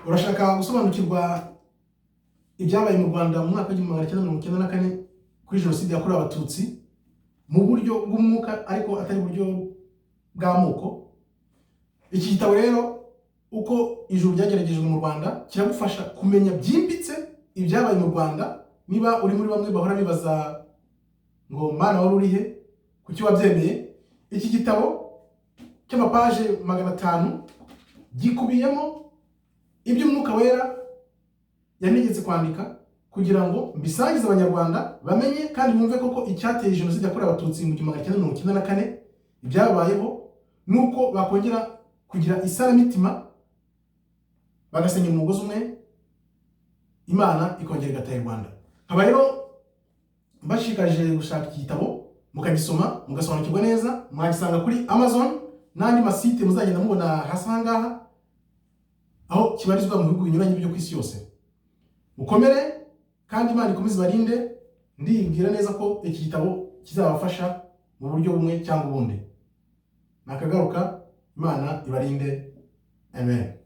Urashaka gusobanukirwa ibyabaye mu Rwanda mu mwaka wa 1994 kuri Jenoside yakorewe Abatutsi mu buryo bw'umwuka, ariko atari uburyo bw'amoko? Iki gitabo rero, Uko Ijuru Ryageragejwe mu Rwanda, kiragufasha kumenya byimbitse ibyabaye mu Rwanda. Niba uri muri bamwe bahora bibaza ngo: "Mana, wari urihe? Kuki wabyemeye?" Iki gitabo cy'amapaje 500 gikubiyemo iby'Umwuka Wera yantegetse kwandika kugira ngo mbisangize Abanyarwanda, bamenye kandi bumve koko icyateye Jenoside yakorewe Abatutsi mu 1994, ibyababayeho, nuko bakongera kugira isanamitima, bagasenyera umugozi umwe, Imana ikongera igataha i Rwanda. Nkaba rero mbashishikarije gushaka iki gitabo, mukagisoma, mugasobanukirwa neza. Mwagisanga kuri Amazon n'andi masite muzagenda mubona hasi aha ngaha, aho kibarizwa mu bihugu binyuranye byo ku isi yose. Mukomere kandi Imana ikomeze ibarinde. Ndibwira neza ko iki gitabo kizabafasha mu buryo bumwe cyangwa ubundi. Nakagaruka, Imana ibarinde, amen.